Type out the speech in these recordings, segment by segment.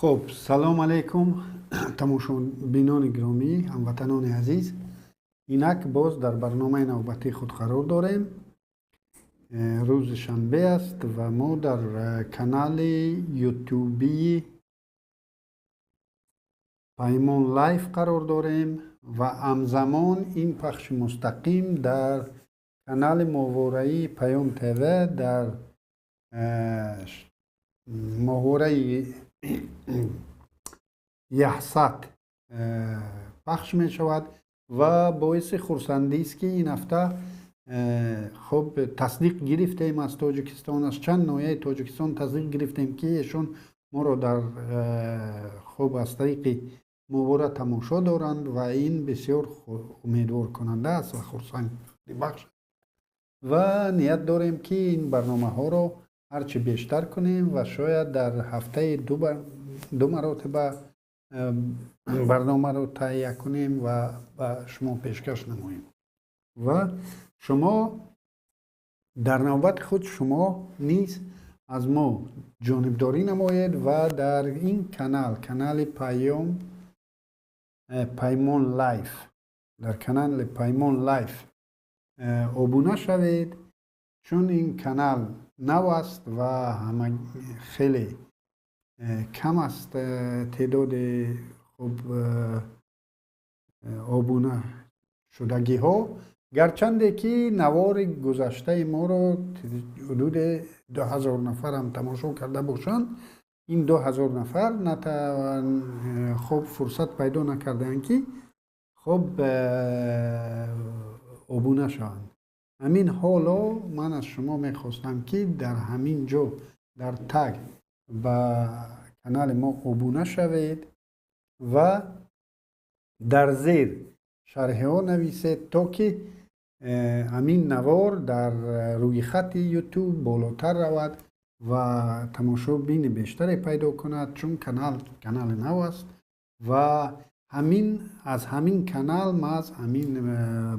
Хуб, салом алейкум, тамошобинони гиромӣ, ҳамватанони азиз. Инак боз дар барномаи навбатии худ қарор дорем. Рӯзи шанбе аст ва мо дар канали ютубии Паймон Лайф қарор дорем ва ҳамзамон ин пахши мустақим дар канали моҳвораии Паём ТВ дар моҳвораи Яҳсат пахш мешавад ва боиси хурсандист, ки ин ҳафта хуб тасдиқ гирифтем аз Тоҷикистон, аз чанд ноҳияи Тоҷикистон тасдиқ гирифтем, ки эшон моро дар хуб аз тариқи моҳвора тамошо доранд ва ин бисёр умедворкунанда аст ва хурсандибахш. Ва ният дорем, ки ин барномаҳоро ҳарчи бештар кунем ва шояд дар ҳафтаи ду маротиба барномаро таҳия кунем ва ба шумо пешкаш намоем. Ва шумо дар навбати худ шумо низ аз мо ҷонибдорӣ намоед ва дар ин канал, канали Паём Паймон Лайф, дар канали Паймон Лайф обуна шавед, чун ин канал нав аст ва ҳама хеле кам аст теъдоди хуб обуна шудагиҳо. Гарчанде ки навори гузаштаи моро ҳудуди 2000 нафарам тамошо карда бошанд, ин 2000 нафар хуб фурсат пайдо накардаанд, ки хуб обуна шаванд. Ҳамин ҳоло ман аз шумо мехостам, ки дар ҳамин ҷо дар таг ба канали мо обуна шавед ва дар зер шарҳиҳо нависед, то ки ҳамин навор дар рӯйхати Ютуб болотар равад ва тамошобини бештаре пайдо кунад, чун канал канали нав аст ва ҳамин аз ҳамин канал маҳз ҳамин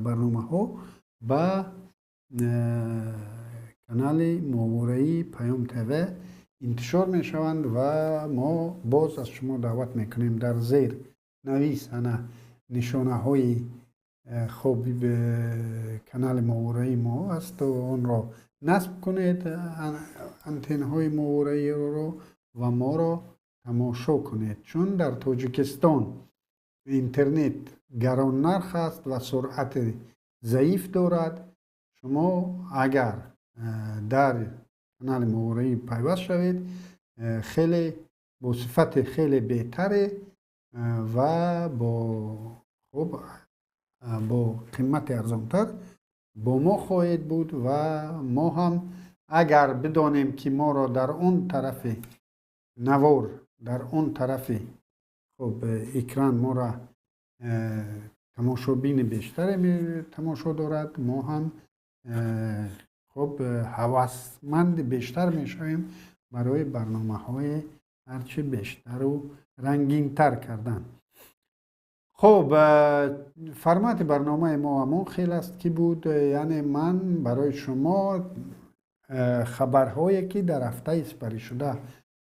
барномаҳо ба канали моҳвораии Паём ТВ интишор мешаванд. Ва мо боз аз шумо даъват мекунем, дар зер навис ана нишонаҳои хуб канали моҳвораии мо аст, онро насб кунед, антеннаҳои моҳвораиро, ва моро тамошо кунед, чун дар Тоҷикистон интернет гароннарх аст ва суръати заиф дорад. Шумо агар дар канали моҳвораӣ пайваст шавед, хеле бо сифати хеле беҳтаре ва бо хуб бо қимати арзонтар бо мо хоҳед буд. Ва мо ҳам агар бидонем, ки моро дар он тарафи навор, дар он тарафи хуб экран моро тамошобини бештаре тамошо дорад, мо ҳам хуб ҳавасманди бештар мешавем барои барномаҳои ҳарчи бештару рангинтар кардан. Хуб, формати барномаи мо ҳамон хел аст, ки буд, яъне ман барои шумо хабарҳое, ки дар ҳафтаи сипаришуда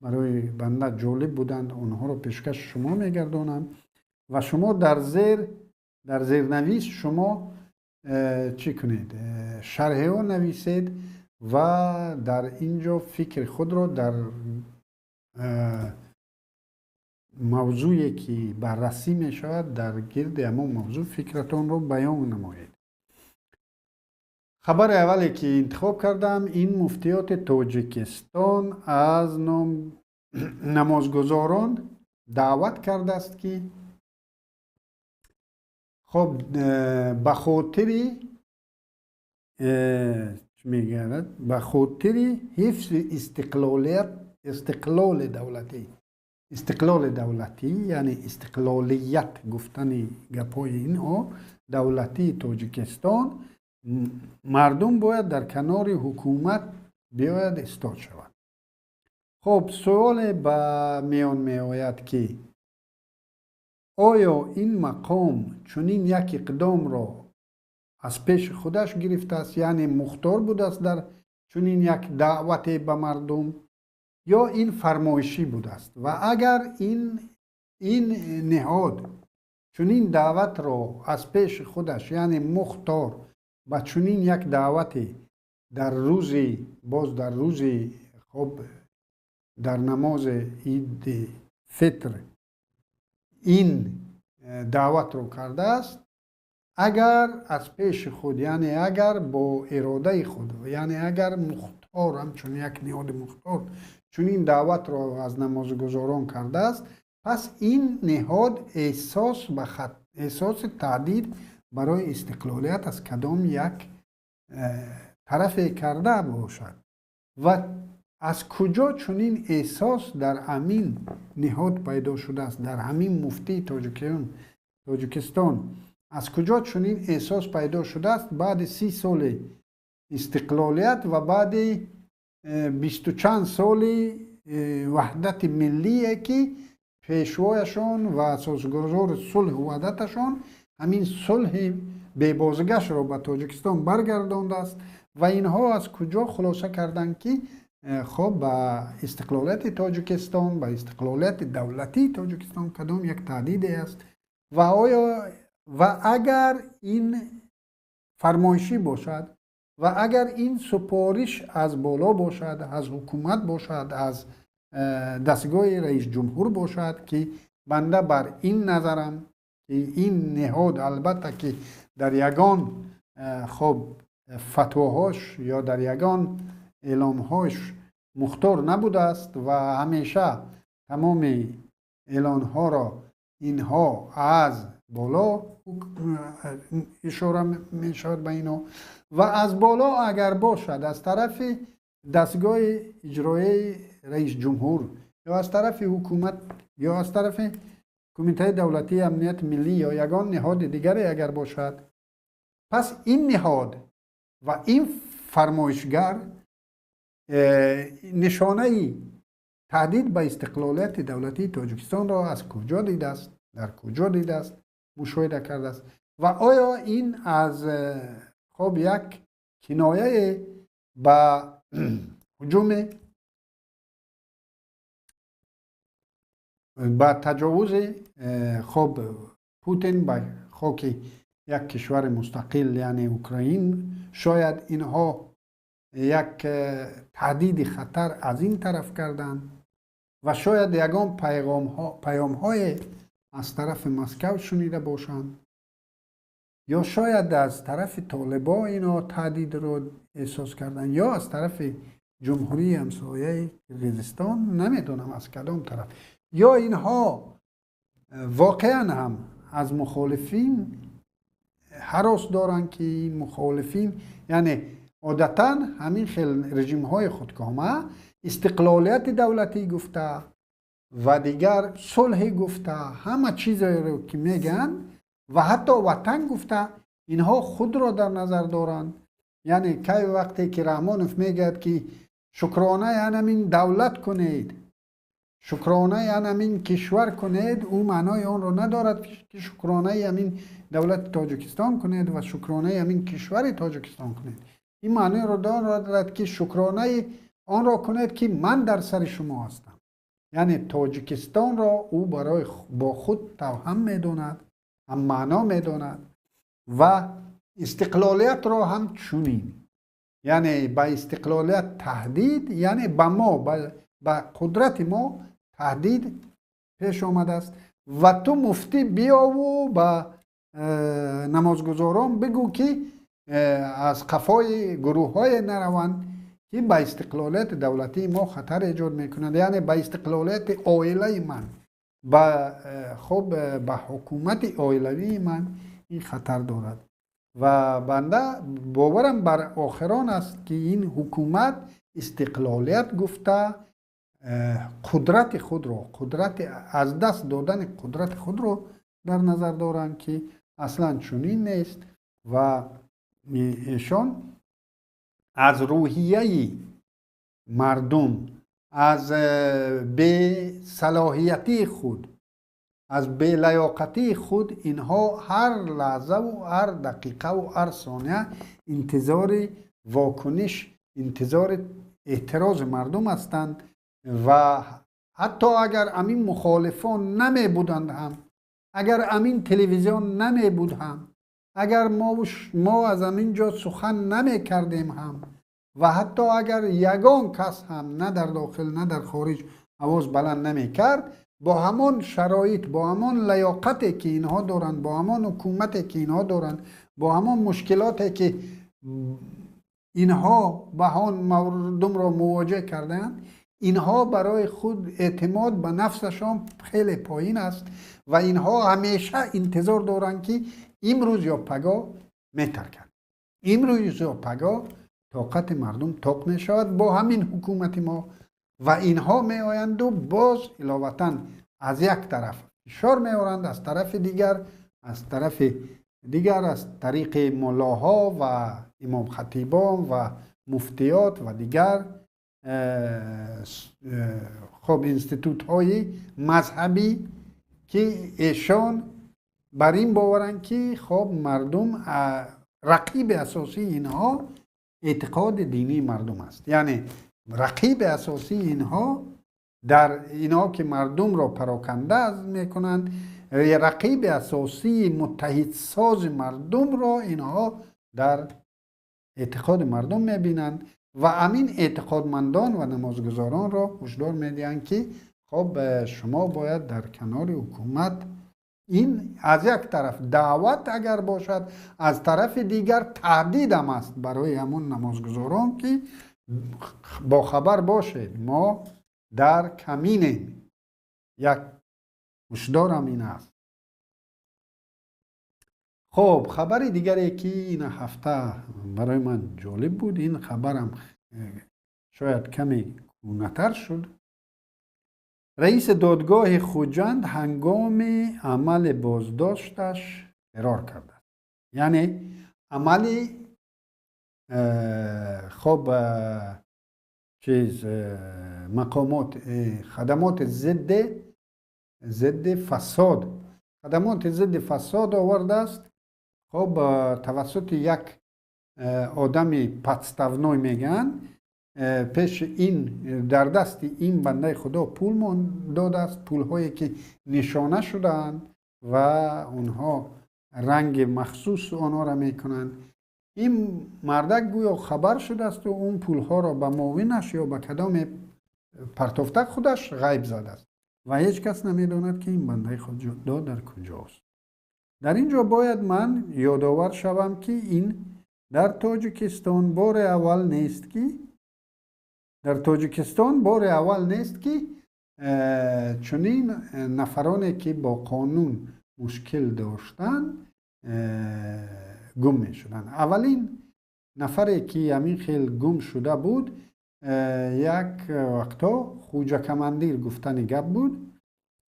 барои банда ҷолиб буданд, онҳоро пешкаши шумо мегардонам ва шумо дар зер, дар зернавис шумо чӣ кунед? Шарҳиҳо нависед ва дар ин ҷо фикри худро дар мавзӯе, ки баррасӣ мешавад, дар гирди ҳамон мавзӯъ фикратонро баён намоед. Хабари аввале, ки интихоб кардам, ин муфтиёти Тоҷикистон аз намозгузорон даъват кардааст, ки хоб ба хотири чӣ мегӯяд, ба хотири ҳифзи истиқлолият, истиқлоли давлатӣ, истиқлоли давлатӣ, яъне истиқлолият гуфтани гапҳои инҳо, давлатии Тоҷикистон, мардум бояд дар канори ҳукумат биёяд, истод шавад. Хуб, суоле ба миён меояд, ки оё ин мақом чунин як иқдомро аз пеши худаш гирифтааст, яъне мухтор будааст дар чунин як даъвате ба мардум. ё ин фармоишӣ будааст. Ва агар ин ниҳод чунин даъватро аз пеши худаш, яъне мухтор ба чунин як даъвате дар рӯзи боз дар рӯзи хоб дар намози иди фитр ин даъватро кардааст, агар аз пеши худ, яъне агар бо иродаи худ, яъне агар мухтор ҳамчун як ниҳоди мухтор чунин даъватро аз намозгузорон кардааст, пас ин ниҳод эҳсоси таҳдид барои истиқлолият аз кадом як тарафе карда бошад. Ва аз куҷо чунин эҳсос дар ҳамин ниҳод пайдо шудааст, дар ҳамин муфтии Тоҷикистон аз куҷо чунин эҳсос пайдо шудааст баъди 30 соли истиқлолият ва баъди бисту чанд соли ваҳдати миллие, ки пешвояшон ва асосгузори сулҳу ваҳдаташон ҳамин сулҳи бебозгашро ба Тоҷикистон баргардондааст. Ва инҳо аз куҷо хулоса карданд, ки хоб ба истиқлолияти Тоҷикистон, ба истиқлолияти давлатии Тоҷикистон кадом як таҳдиде аст? Ва оё ва агар ин фармоишӣ бошад ва агар ин супориш аз боло бошад, аз ҳукумат бошад, аз дастгоҳи раисҷумҳур бошад, ки банда бар ин назарам, ки ин ниҳод албатта ки дар ягон хоб фатвоҳош ё дар ягон эъломҳош мухтор набудааст ва ҳамеша тамоми эълонҳоро инҳо аз боло ишора мешавад ба инҳо, ва аз боло агар бошад, аз тарафи дастгоҳи иҷроияи раисҷумҳур ё аз тарафи ҳукумат ё аз тарафи кумитаи давлатии амнияти миллӣ ё ягон ниҳоди дигаре агар бошад, пас ин ниҳод ва ин фармоишгар нишонаи таҳдид ба истиқлолияти давлатии Тоҷикистонро аз куҷо дидааст, дар куҷо дидааст, мушоҳида кардааст? Ва оё ин аз хоб як кинояе ба ҳуҷуми, ба таҷовузи хоб Путин ба хоки як кишвари мустақил, яъне Украин, шояд инҳо як таҳдиди хатар аз ин тараф карданд ва шояд ягон паёмҳое аз тарафи Москав шунида бошанд, ё шояд аз тарафи толибо инҳо таҳдидро эҳсос карданд, ё аз тарафи ҷумҳурии ҳамсояи Қирғизистон, намедонам аз кадом тараф, ё инҳо воқеан ҳам аз мухолифин ҳарос доранд, ки мухолифин, яъне одатан ҳамин хел режимҳои худкома истиқлолияти давлатӣ гуфта ва дигар сулҳе гуфта, ҳама чизеро ки мегӯянд ва ҳатто ватан гуфта, инҳо худро дар назар доранд. Яъне кай вақте ки Раҳмонов мегӯяд, ки шукронаи ҳамин давлат кунед, шукронаи ҳамин кишвар кунед, ӯ маънои онро надорад, ки шукронаи ҳамин давлати Тоҷикистон кунед ва шукронаи ҳамин кишвари Тоҷикистон кунед. Ин маъноеро дорад, ки шукронаи онро кунед, ки ман дар сари шумо ҳастам. Яъне Тоҷикистонро ӯ барои бо худ тавҳам медонад, ҳам маъно медонад ва истиқлолиятро ҳам чунин. Яъне ба истиқлолият таҳдид, яъне ба мо, ба қудрати мо таҳдид пеш омадааст. Ва ту муфтӣ биёву ба намозгузорон бигӯ, ки аз қафои гурӯҳҳое нараванд, ки ба истиқлолияти давлатии мо хатар эҷод мекунанд, яъне ба истиқлолияти оилаи ман, ба хоб ба ҳукумати оилавии ман ин хатар дорад. Ва банда боварам бар охирон аст, ки ин ҳукумат истиқлолият гуфта қудрати худро, қудрати аз даст додани қудрати худро дар назар доранд, ки аслан чунин нест. Ва эшон аз рӯҳияи мардум, аз бесалоҳиятии худ, аз белаёқатии худ инҳо ҳар лаҳзаву ҳар дақиқаву ҳар сония интизори вокуниш, интизори эътирози мардум ҳастанд. ва ҳатто агар амин мухолифон намебуданд ҳам, агар амин телевизион намебуд ҳам, агар мо аз амин ҷо сухан намекардем ҳам ва ҳатто агар ягон кас ҳам на дар дохил на дар хориҷ овоз баланд намекард, бо ҳамон шароит, бо ҳамон лаёқате ки инҳо доранд, бо ҳамон ҳукумате ки инҳо доранд, бо ҳамон мушкилоте ки инҳо ба он мардумро мувоҷеҳ кардаанд, инҳо барои худ эътимод ба нафсашон хеле поин аст ва инҳо ҳамеша интизор доранд, ки имрӯз ё пагоҳ метарканд, имрӯз ё пагоҳ тоқати мардум тоқ мешавад бо ҳамин ҳукумати мо ва инҳо меоянду боз иловатан аз як тараф фишор меоранд, аз тарафи дигар аз тариқи муллоҳо ва имомхатибон ва муфтиёт ва дигар хоб институтҳои мазҳабӣ, ки эшон бар ин боваранд, ки хоб мардум, рақиби асосии инҳо эътиқоди динии мардум аст. Яъне рақиби асосии инҳо дар инҳо ки мардумро пароканда мекунанд, рақиби асосии муттаҳидсози мардумро инҳо дар эътиқоди мардум мебинанд ва амин эътиқодмандон ва намозгузоронро ҳушдор медиҳанд, ки хоб шумо бояд дар канори ҳукумат. Ин аз як тараф даъват агар бошад, аз тарафи дигар таҳдидам аст барои ҳамон намозгузорон, ки бохабар бошед, мо дар каминем. Як ҳушдорам ин аст. Хоб, хабари дигаре, ки ин ҳафта барои ман ҷолиб буд, ин хабарам шояд каме кӯнатар шуд. Раиси додгоҳи Хуҷанд ҳангоми амали боздошташ фирор кардааст. Яъне амали хоб чиз мақомот, хадамоти зидди фасод, хадамоти зидди фасод овардааст. Хоб, тавассути як одами подставной мегӯянд, пеши ин дар дасти ин бандаи худо пул додааст, пулҳое ки нишона шудаанд ва онҳо ранги махсус онҳоро мекунанд. Ин мардак гӯё хабар шудаасту он пулҳоро ба муовинаш ё ба кадоме партофта, худаш ғайб задааст ва ҳеҷ кас намедонад, ки ин бандаи худо дар куҷост. Дар ин ҷо бояд ман ёдовар шавам, ки ин дар Тоҷикистон бори аввал нест, ки дар Тоҷикистон бори аввал нест, ки чунин нафароне, ки бо қонун мушкил доштанд, гум мешуданд. Аввалин нафаре, ки ҳамин хел гум шуда буд, як вақтҳо Хуҷа Командир гуфтани гап буд.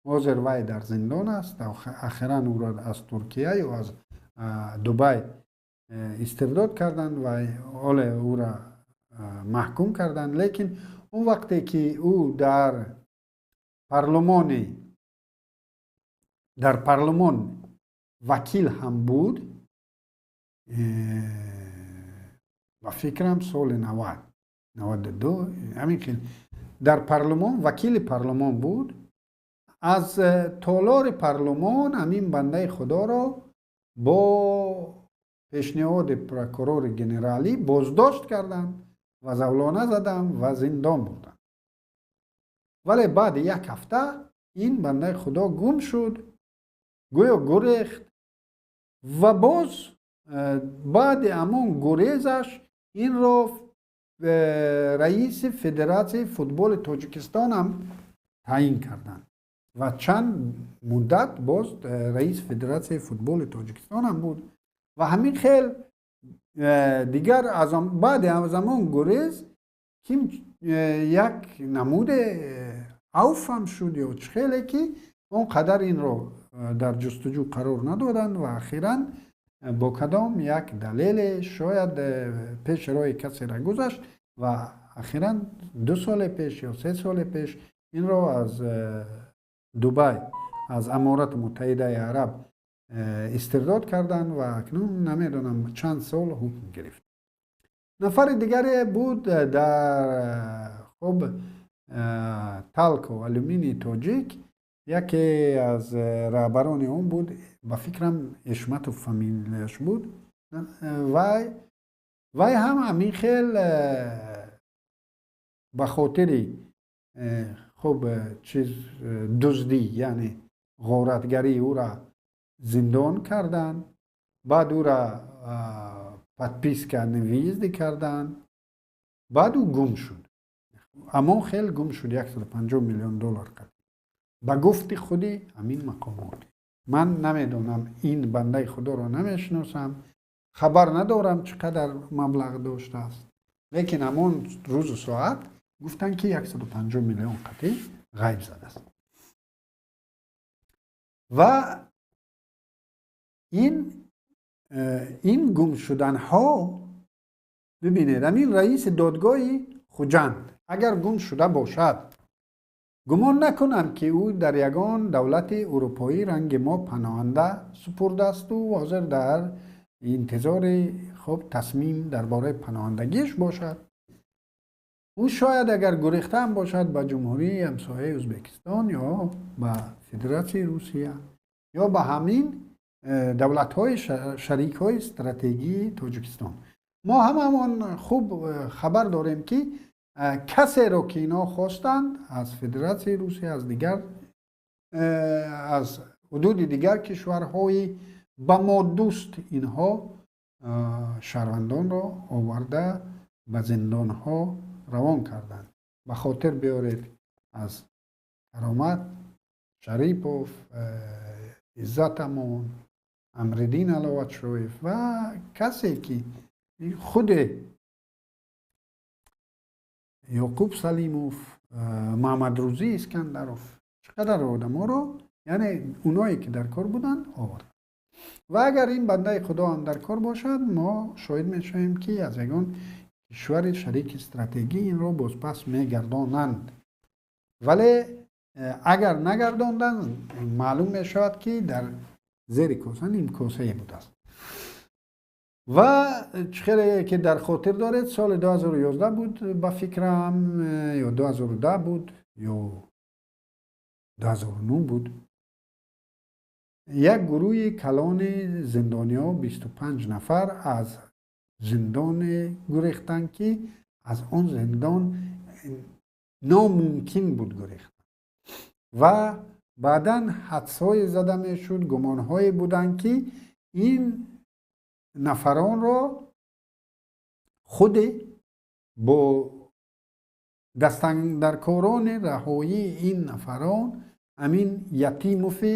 Ҳозир вай дар зиндон аст. Ахиран ӯро аз Туркия ё аз Дубай истирдод карданд ва ҳоле ӯро маҳкум карданд. Лекин он вақте ки ӯ дар парлумон вакил ҳам буд, ба фикрам, соли 90, 92, ҳамин хел дар парлумон вакили парлумон буд, аз толори парлумон ҳамин бандаи худоро бо пешниҳоди прокурори генералӣ боздошт карданд ва завлона заданд ва зиндон бурданд. Вале баъди як ҳафта ин бандаи худо гум шуд, гӯё гурехт ва боз баъди ҳамон гурезаш инро раиси Федератсияи футболи Тоҷикистон ҳам таъин карданд ва чанд муддат боз раиси Федератсияи футболи Тоҷикистон ҳам буд. Ва ҳамин хел дигар баъди аз ҳамон гурез ким як намуде авфам шуд ё чӣ хеле, ки он қадар инро дар ҷустуҷӯ қарор надоданд ва ахиран бо кадом як далеле шояд пеши роҳи касеро гузашт ва ахиран 2 соли пеш ё 3 соли пеш инро аз Дубай, аз Аморати Муттаҳидаи Араб истирдод карданд ва акнун намедонам чанд сол ҳукм гирифт. Нафари дигаре буд дар хоб Талко Алюминии Тоҷик, яке аз раҳбарони он буд, ба фикрам, Эшматов фамилияш буд. Вай ҳам ҳамин хел ба хотири, хуб, чиз, дуздӣ, яъне ғоратгарӣ, ӯра зиндон карданд. Баъд ӯра подписка о невыезде карданд. Баъд ӯ гум шуд, ҳамон хел гум шуд, 150 миллион доллар кард, ба гуфти худи ҳамин мақомот. Ман намедонам, ин бандаи худоро намешиносам, хабар надорам, чӣ қадар маблағ доштааст, лекин ҳамон рӯзу соат гуфтанд, ки 150 миллион қатъӣ ғайб задааст. Ва ин гум шуданҳо, бибинед, ҳамин раиси додгоҳи Хуҷанд агар гум шуда бошад, гумон накунам, ки ӯ дар ягон давлати урупоӣ ранги мо паноҳанда супурдаасту ҳозир дар интизори, хуб, тасмим дар бораи паноҳандагиаш бошад. Ӯ шояд, агар гурехтаам бошад, ба ҷумҳурии ҳамсояи Ӯзбекистон ё ба Федератсияи Русия ё ба ҳамин давлатҳои шарикҳои стратегии Тоҷикистон. Мо ҳамамон хуб хабар дорем, ки касеро, ки инҳо хостанд, аз Федератсияи Русия, аз дигар, аз ҳудуди дигар кишварҳои ба мо дӯст, инҳо шаҳрвандонро оварда ба зиндонҳо равон карданд. Ба хотир биёред, аз Каромат Шарипов, Иззат Амон, Амриддин Аловатшоев ва касе, ки худе Ёқуб Салимов, Маҳмадрӯзӣ Искандаров, чӣ қадар одаморо, яъне оное ки дар кор буданд, овард. Ва агар ин бандаи худо ҳам дар кор бошад, мо шоҳид мешавем, ки аз ягон кишвари шарики стратегӣ инро бозпас мегардонанд. Вале агар нагардонданд, маълум мешавад, ки дар зери коса нимкосае будааст. Ва чӣ хеле ки дар хотир доред, соли 2011 буд, ба фикрам, ё 2010 буд, ё 2009 буд, як гурӯҳи калони зиндониҳо, 25 нафар, аз зиндоне гурехтанд, ки аз он зиндон номумкин буд гурехтан. Ва баъдан ҳадсҳое зада мешуд, гумонҳое буданд, ки ин нафаронро худи бо дастандаркорони раҳоии ин нафарон ҳамин Ятимови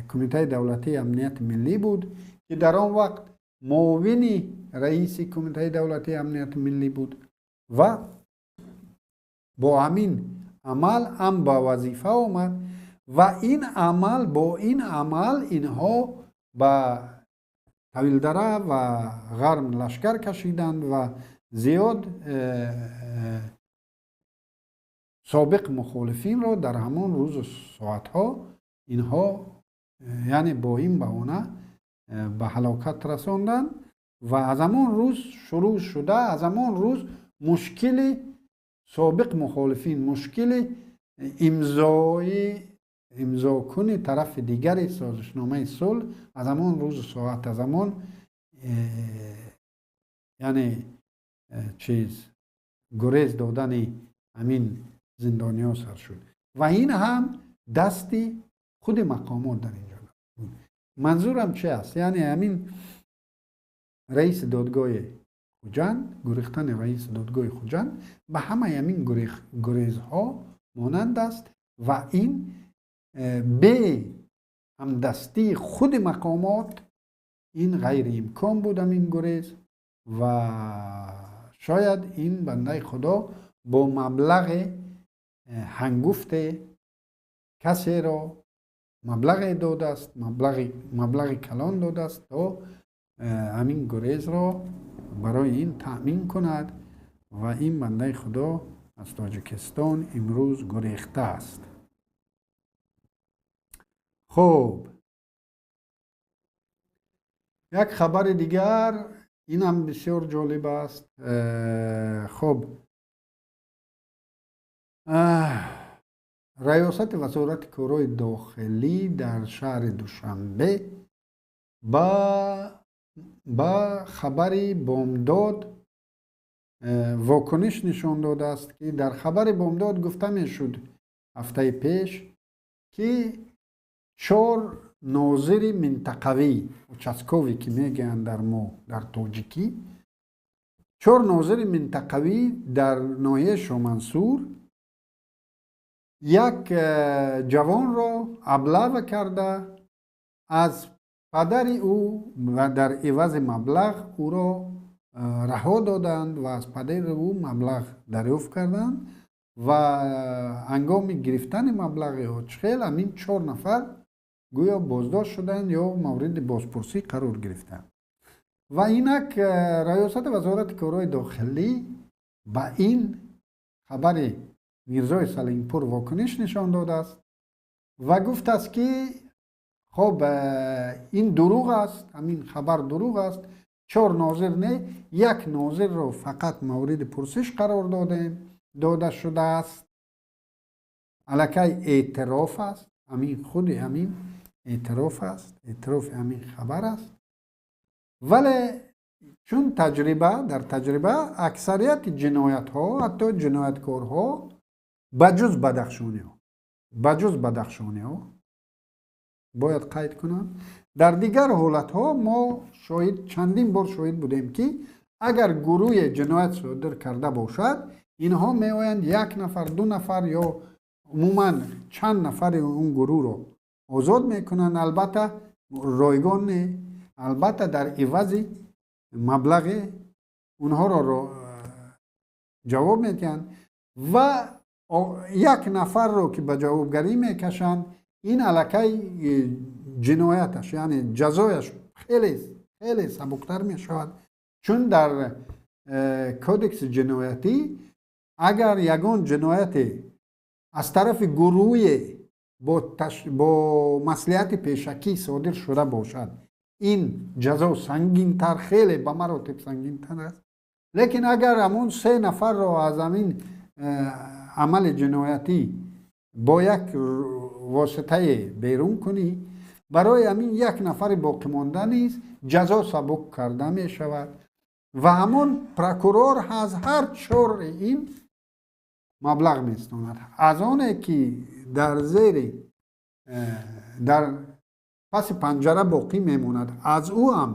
Кумитаи давлатии амнияти миллӣ буд, ки дар он вақт муовини раиси Кумитаи давлатии амнияти миллӣ буд ва бо ҳамин амал ҳам ба вазифа омад. Ва ин амал, бо ин амал инҳо ба Тавилдара ва Ғарм лашкар кашиданд ва зиёд собиқ мухолифинро дар ҳамон рӯзу соатҳо инҳо, яъне бо ин баҳона, ба ҳалокат расонданд. Ва аз ҳамон рӯз шурӯъ шуда, аз ҳамон рӯз мушкили собиқ мухолифин, мушкили имзои имзокуни тарафи дигари созишномаи сулҳ, аз ҳамон рӯзу соат, аз ҳамон, яъне, чиз, гурез додани ҳамин зиндониҳо сар шуд. Ва ин ҳам дасти худи мақомот дар инҷо буд. Манзурам чи аст? Яъне ҳамин раиси додгоҳи Хуҷанд, гурехтани раиси додгоҳи Хуҷанд ба ҳамаи ҳамин гурезҳо монанд аст ва ин бе ҳамдастии худи мақомот ин ғайриимкон буд, ҳамин гурез. Ва шояд ин бандаи худо бо маблағи ҳангуфте касеро маблағе додааст, маблағи калон додааст, то ҳамин гурезро барои ин таъмин кунад. Ва ин бандаи худо аз Тоҷикистон имрӯз гурехтааст. Хуб, як хабари дигар, инам бисёр ҷолиб аст. Хуб. Раёсати Вазорати корҳои дохилӣ дар шаҳри Душанбе ба хабари Бомдод вокуниш нишон додааст, ки дар хабари Бомдод гуфта мешуд ҳафтаи пеш, ки 4 нозири минтақавӣ, участковый ки мегӯянд дар мо дар тоҷикӣ, 4 нозири минтақавӣ дар ноҳияи Шомансур як ҷавонро облава карда, аз падари ӯ ва дар ивази маблағ ӯро раҳо доданд ва аз падари ӯ маблағ дарёфт карданд ва ҳангоми гирифтани маблағи ҳоҷхел ҳамин 4 нафар гӯё боздошт шуданд ё мавриди бозпурсӣ қарор гирифтанд. Ва инак Раёсати Вазорати корҳои дохилӣ ба ин хабари Мирзои Салимпур вокуниш нишон додааст ва гуфтааст, ки хоб, ин дурӯғ аст, ҳамин хабар дурӯғ аст. 4 нозир не, як нозирро фақат мавриди пурсиш қарор додем, дода шудааст. Аллакай эътироф аст, ҳамин худи ҳамин эътироф аст, эътирофи ҳамин хабар аст. Вале чун таҷриба, дар таҷриба аксарияти ҷиноятҳо, ҳатто ҷинояткорҳо, ба ҷуз бадахшониҳо бояд қайд кунам, дар дигар ҳолатҳо мо шоҳид, чандин бор шоҳид будем, ки агар гурӯҳе ҷиноят содир карда бошад, инҳо меоянд, як нафар, 2 нафар ё умуман чанд нафари он гурӯҳро озод мекунанд, албатта ройгон не, албатта дар ивази маблағе онҳоро ҷавоб медиҳанд ва як нафарро ки ба ҷавобгарӣ мекашанд, ин аллакай ҷинояташ, яъне ҷазояш хеле хеле сабуктар мешавад, чун дар кодекси ҷиноятӣ агар ягон ҷинояте аз тарафи гурӯҳе бо маслиҳати пешакӣ содир шуда бошад, ин ҷазо сангинтар, хеле ба маротиб сангинтар аст. Лекин агар ҳамон 3 нафарро аз ҳамин амали ҷиноятӣ бо як воситае берун кунӣ, барои ҳамин як нафари боқимонда низ ҷазо сабук карда мешавад ва ҳамон прокурор аз ҳар чори ин маблағ меситонад. Аз оне ки дар зери дар паси панҷара боқӣ мемонад, аз ӯ ҳам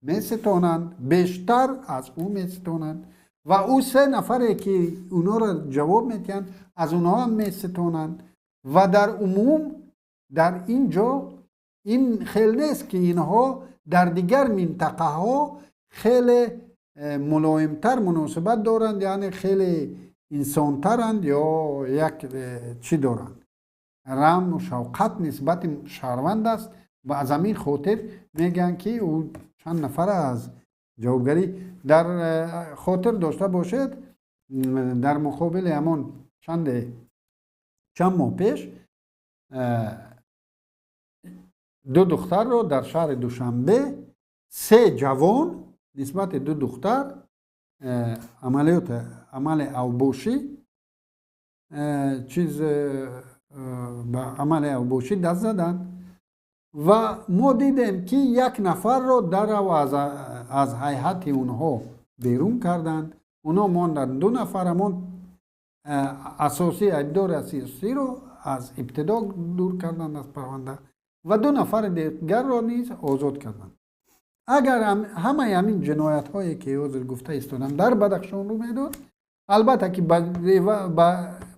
меситонанд, бештар аз ӯ меситонанд ва ӯ 3 нафаре ки онҳоро ҷавоб медиҳанд, аз онҳо ҳам меситонанд. Ва дар умум дар ин ҷо ин хел нест, ки инҳо дар дигар минтақаҳо хеле мулоимтар муносибат доранд, яъне хеле инсонтаранд ё як чӣ доранд, раҳму шавқат нисбати шаҳрванд аст ва аз ҳамин хотир мегӯянд, ки ӯ чанд нафара аз ҷавобгарӣ. Дар хотир дошта бошед, дар муқобили ҳамон чанде чанд моҳ пеш 2 духтарро дар шаҳри Душанбе се ҷавон нисбати 2 духтар амалиёт, амали авбошӣ, чиз, ба амали авбошӣ даст заданд ва мо дидем, ки як нафарро дарав аз ҳайҳати онҳо берун карданд. Онҳо монданд 2 нафар. Ҳамон асосӣ, айбдори асосиро аз ибтидо дур карданд аз парванда ва 2 нафари дигарро низ озод карданд. Агар ҳамаи ҳамин ҷиноятҳое ки ҳозир гуфта истодам дар Бадахшон рӯ медод, албатта ки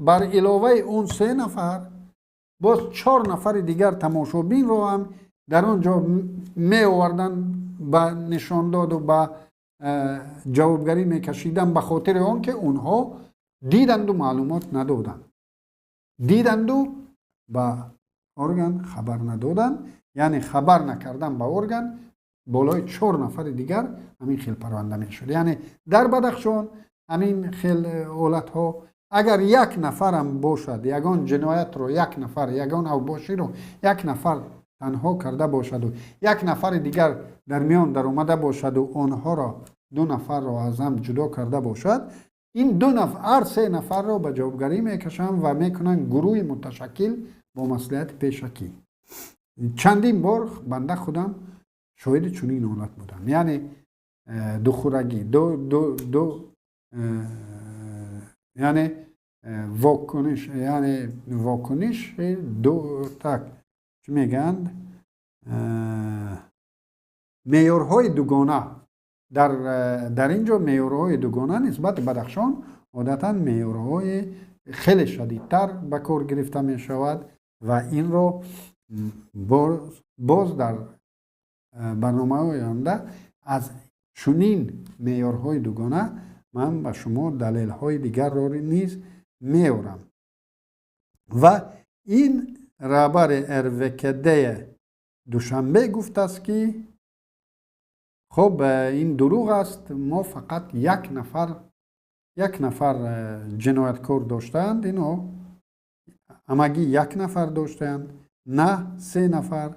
бар иловаи он 3 нафар боз 4 нафари дигар тамошобинро ҳам дар он ҷо меоварданд, ба нишондоду ба ҷавобгарӣ мекашиданд, ба хотири он ки онҳо диданду маълумот надоданд, диданду ба орган хабар надоданд, яъне хабар накардан ба орган болои 4 нафари дигар ҳамин хел парванда мешуд. Яъне дар Бадахшон ҳамин хел ҳолатҳо агар як нафарам бошад, ягон ҷиноятро як нафар, ягон авбоширо як нафар танҳо карда бошаду як нафари дигар дар миён даромада бошаду онҳоро, 2 нафарро аз ҳам ҷудо карда бошад. Ин ду нафар, ҳар се нафарро ба ҷавобгарӣ мекашанд ва мекунанд гурӯҳи муташаккил бо маслиҳати пешакӣ. Чандин бор банда худам шоҳиди чунин ҳолат будам. Яъне духурагӣ, ду, яъне вокуниш, яъне вокуниш ду, так чӣ мегӯянд, меъёрҳои дугона. Дар ин ҷо меъёрҳои дугона нисбати Бадахшон одатан меъёрҳои хеле шадидтар ба кор гирифта мешавад ва инро боз дар барномаҳои оянда аз чунин меъёрҳои дугона ман ба шумо далелҳои дигарро низ меорам. Ва ин раҳбари РВКД Душанбе гуфтааст, ки хуб, ин дурӯғ аст, мо фақат як нафар ҷинояткор доштаанд, ино ҳамагӣ як нафар доштаанд, на се нафар.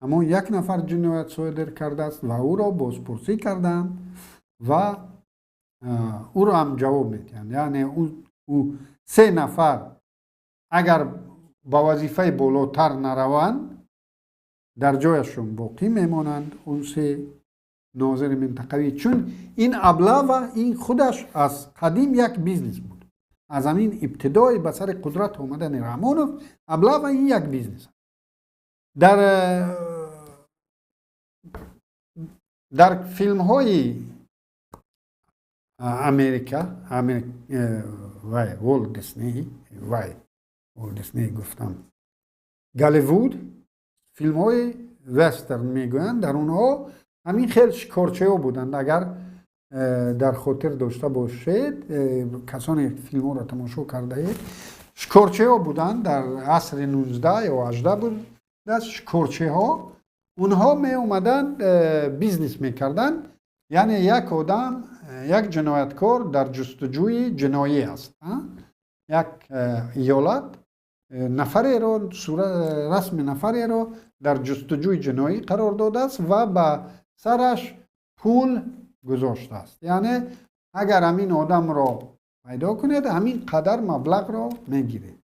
Ҳамон як нафар ҷиноят содир кардааст ва ӯро бозпурсӣ кардаанд ва ӯро ҳам ҷавоб медиҳанд. Яъне ӯ се нафар агар ба вазифаи болотар нараванд, дар ҷояшон боқӣ мемонанд он се нозири минтақавӣ. Чун ин облава, ин худаш аз қадим як бизнес буд. Аз ҳамин ибтидои ба сари қудрат омадани Раҳмонов облава ин як бизнес. Дар филмҳои Америка, вай, Волт Дисней, вай, Волт Дисней гуфтам, Голливуд, филмҳои вестерн мегӯянд, дар онҳо ҳамин хел шикорчиҳо буданд. Агар дар хотир дошта бошед, касоне филмҳоро тамошо кардаед, шикорчиҳо буданд дар асри 19 ё 18 будааст. Шикорчиҳо онҳо меомаданд, бизнес мекарданд. Яъне як одам, як ҷинояткор дар ҷустуҷӯи ҷиноӣ аст. Як иёлат нафареро, расми нафареро дар ҷустуҷӯи ҷиноӣ қарор додааст ва ба сараш пул гузоштааст. Яъне агар ҳамин одамро пайдо кунед, ҳамин қадар маблағро мегиред.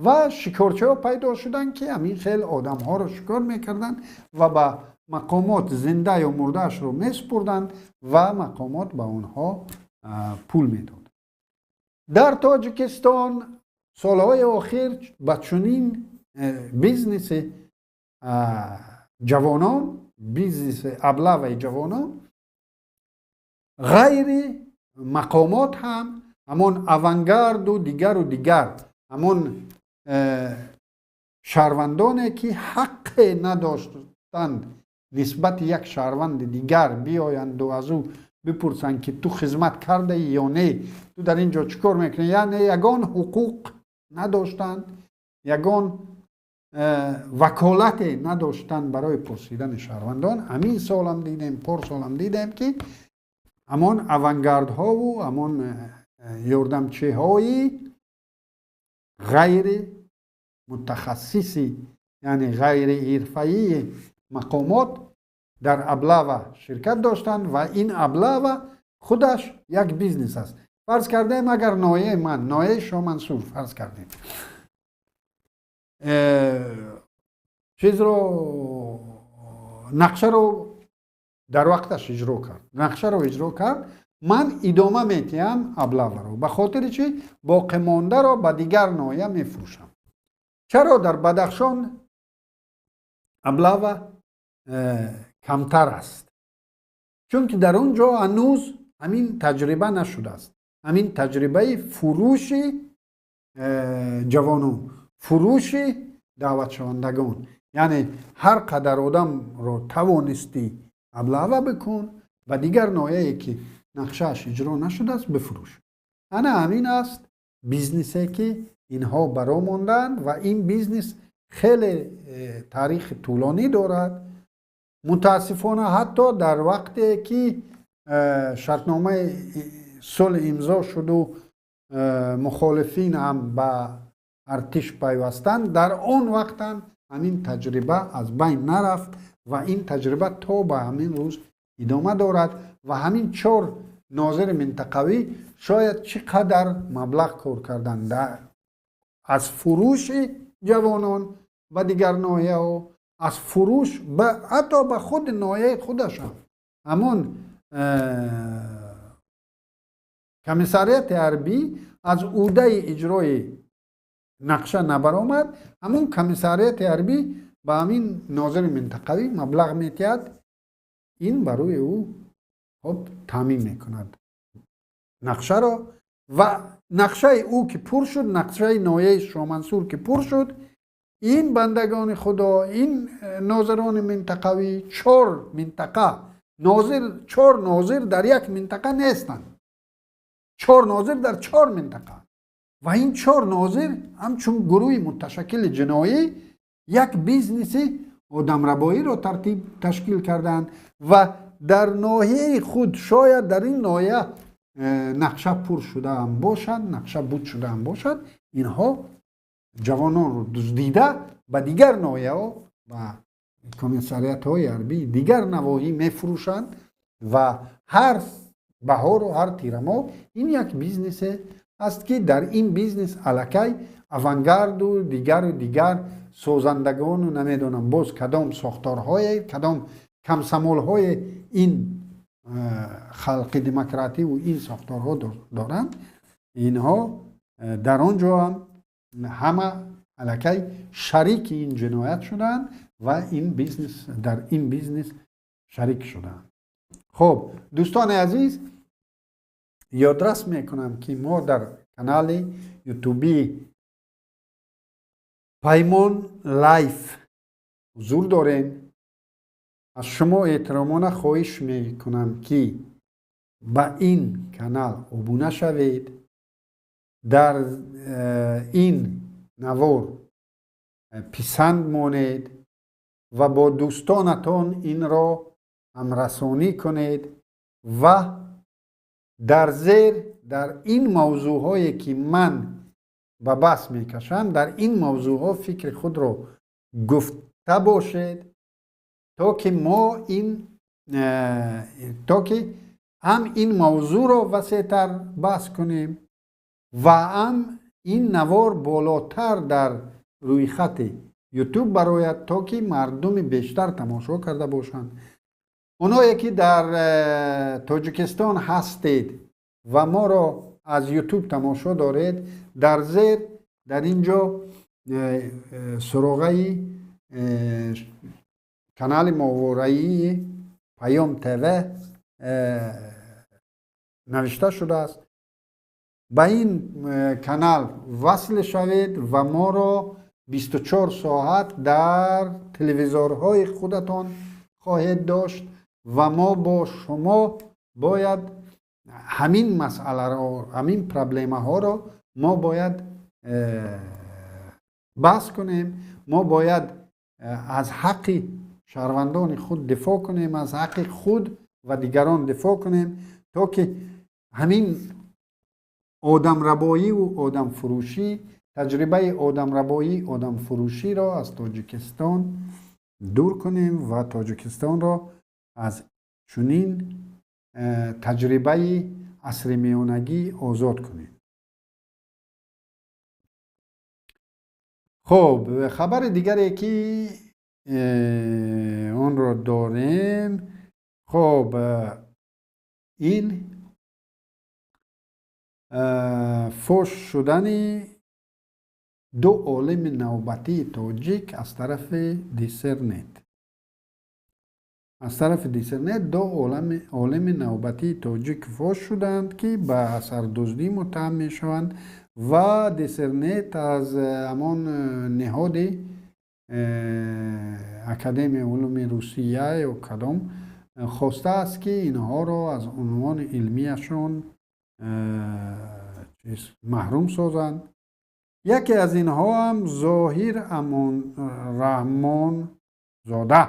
Ва шикорчиҳо пайдо шуданд, ки ҳамин хел одамҳоро шикор мекарданд ва ба мақомот зинда ё мурдаашро месупурданд ва мақомот ба онҳо пул медод. Дар Тоҷикистон солҳои охир ба чунин бизнеси ҷавонон, бизнеси облаваи ҷавонон, ғайри мақомот ҳам ҳамон авангарду дигару дигар, ҳамон шаҳрвандоне, ки ҳаққе надоштанд нисбати як шаҳрванди дигар биёянду аз ӯ бипурсанд, ки ту хизмат кардаӣ ё не, ту дар ин ҷо чӣ кор мекунӣ, яъне ягон ҳуқуқ надоштанд, ягон ваколате надоштанд барои пурсидани шаҳрвандон. Ҳамин солам дидем, порсолам дидем, ки ҳамон авангардҳову ҳамон ёрдамчиҳои ғайри мутахассиси, яъне ғайри ҳирфаии мақомот дар облава ширкат доштанд. Ва ин облава худаш як бизнес аст. Фарз кардем, агар ноҳияи ман, ноҳияи Шомансур, фарз кардем, чизро, нақшаро дар вақташ иҷро кард, нақшаро иҷро кард, ман идома метиҳам облаваро. Ба хотири чӣ? Боқимондаро ба дигар ноҳия мефурӯшам. Чаро дар Бадахшон облава камтар аст? Чунки дар он ҷо ҳанӯз ҳамин таҷриба нашудааст, ҳамин таҷрибаи фурӯши ҷавонон, фурӯши даъватшавандагон. Яъне ҳар қадар одамро тавонистӣ облава бикун, ба дигар ноҳияе, ки нақшааш иҷро нашудааст, бифурӯш. Ана ҳамин аст бизнесе, ки инҳо баро монданд ва ин бизнес хеле таърихи тӯлонӣ дорад. Мутаассифона, ҳатто дар вақте ки шартномаи сулҳ имзо шуду мухолифин ҳам ба артиш пайвастанд, дар он вақтам ҳамин таҷриба аз байн нарафт ва ин таҷриба то ба ҳамин рӯз идома дорад. Ва ҳамин чор нозири минтақавӣ шояд чӣ қадар маблағ кор карданд аз фурӯши ҷавонон ба дигар ноҳияҳо, аз фурӯш ҳатто ба худи ноҳияи худашон. Ҳамон комиссариати ҳарбӣ аз ӯҳдаи иҷрои нақша набаромад, ҳамон комиссариати ҳарбӣ ба ҳамин нозири минтақавӣ маблағ метиҳад, ин барои ӯ хоб таъмин мекунад нақшаро. Ва нақшаи ӯ ки пур шуд, нақшаи ноҳияи Шомансур ки пур шуд, ин бандагони худо, ин нозирони минтақавӣ, чор минтақа нозир, чор нозир дар як минтақа нестанд, чор нозир дар чор минтақа. Ва ин чор нозир ҳамчун гурӯҳи муташаккили ҷиноӣ як бизнеси одамрабоиро тартиб ташкил карданд ва дар ноҳияи худ, шояд дар ин ноҳия нақша пур шудаам бошад, нақша буд шудаам бошад, инҳо ҷавононро дуздида ба дигар ноҳияҳо, ба комиссариатҳои ҳарбии дигар навоҳӣ мефурӯшанд. Ва ҳар баҳору ҳар тирамоҳ ин як бизнесе аст, ки дар ин бизнес аллакай авангарду дигару дигар созандагону намедонам боз кадом сохторҳое, кадом комсомолҳои ин халқи демокративу ин сохторҳо доранд, инҳо дар он ҷо ҳам ҳама аллакай шарики ин ҷиноят шудаанд ва ин бизнес, дар ин бизнес шарик шудаанд. Хуб, дӯстони азиз, ёдрас мекунам, ки мо дар канали ютубии Паймон Лайф ҳузур дорем. Аз шумо эҳтиромона хоҳиш мекунам, ки ба ин канал обуна шавед, дар ин навор писанд монед ва бо дӯстонатон инро ҳамрасонӣ кунед ва дар зер дар ин мавзӯъҳое, ки ман ба баҳс мекашам, дар ин мавзӯъҳо фикри худро гуфта бошед, то ки мо ин то ки ҳам ин мавзӯъро васеътар баҳс кунем ва ҳам ин навор болотар дар рӯйхати ютуб барояд, то ки мардуми бештар тамошо карда бошанд. Онҳое ки дар Тоҷикистон ҳастед ва моро аз ютуб тамошо доред, дар зер дар ин ҷо суроғаи канали моҳвораии Паём ТВ навишта шудааст. Ба ин канал васл шавед ва моро 24 соат дар телевизорҳои худатон хоҳед дошт. Ва мо бо шумо бояд ҳамин масъаларо, ҳамин проблемаҳоро мо бояд баҳс кунем, мо бояд аз ҳаққи шаҳрвандони худ дифоъ кунем, аз ҳаққи худ ва дигарон дифоъ кунем, то ки ҳамин одамрабоиву одамфурӯшӣ, таҷрибаи одамрабоӣ, одамфурӯширо аз Тоҷикистон дур кунем ва Тоҷикистонро аз чунин таҷрибаи асри миёнагӣ озод кунем. Хуб, хабари дигаре ки онро дорем, хуб, ин фош шудани ду олими навбатии тоҷик аз тарафи Диссернет. Аз тарафи Диссернет ду олими навбатии тоҷик фош шуданд, ки ба асардуздӣ муттаҳам мешаванд ва Диссернет аз ҳамон ниҳоди Академияи улуми Русия ё кадом хостааст, ки инҳоро аз унвони илмияшон маҳрум созанд. Яке аз инҳо ҳам Зоҳир Раҳмонзода.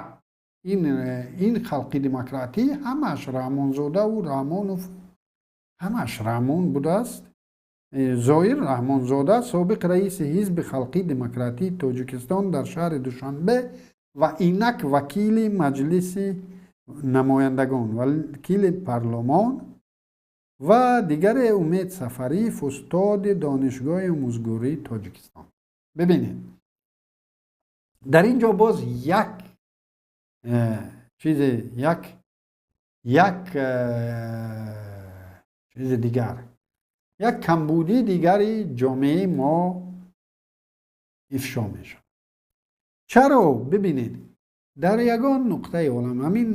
Ин халқи демократӣ ҳамааш Раҳмонзодаву Раҳмонов, ҳамааш Раҳмон будааст. Зоҳир Раҳмонзода, собиқ раиси Ҳизби халқии демократии Тоҷикистон дар шаҳри Душанбе ва инак вакили Маҷлиси намояндагон, вакили парлумон. Ва дигаре Умед Сафариев, устоди Донишгоҳи омӯзгории Тоҷикистон. Бибинед, дар ин ҷо боз як чизе, як чизи дигар, як камбудии дигари ҷомеаи мо ифшо мешавад. Чаро? Бибинед, дар ягон нуқтаи олам ҳамин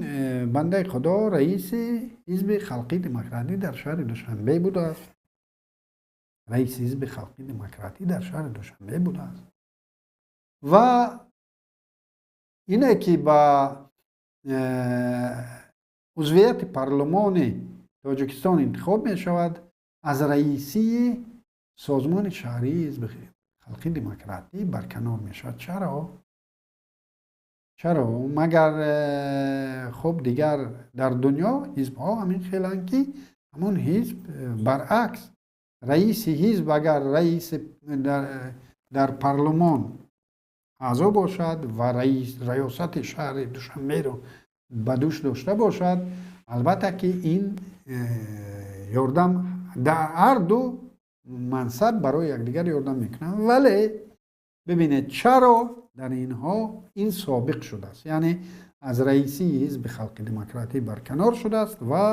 бандаи Худо раиси Ҳизби Халқии Демократӣ дар шаҳри Душанбе будааст, раиси Ҳизби Халқии Демократӣ дар шаҳри Душанбе будааст ва ине ки ба узвияти парлумони Тоҷикистон интихоб мешавад, аз раисии созмони шаҳрии Ҳизби Халқии Демократӣ барканор мешавад. Чаро? Чаро? Магар хуб, дигар дар дунё ҳизбҳо ҳамин хеланд, ки ҳамон ҳизб, баръакс, раиси ҳизб агар раиси дар парлумон аъзо бошад ва раёсати шаҳри Душанберо ба дӯш дошта бошад, албатта ки ин ёрдам дар ҳар ду мансаб барои якдигар ёрдам мекунанд. Вале бибинед, чаро дар инҳо ин собиқ шудааст, яъне аз раисии Ҳизби Халқи Демократӣ барканор шудааст ва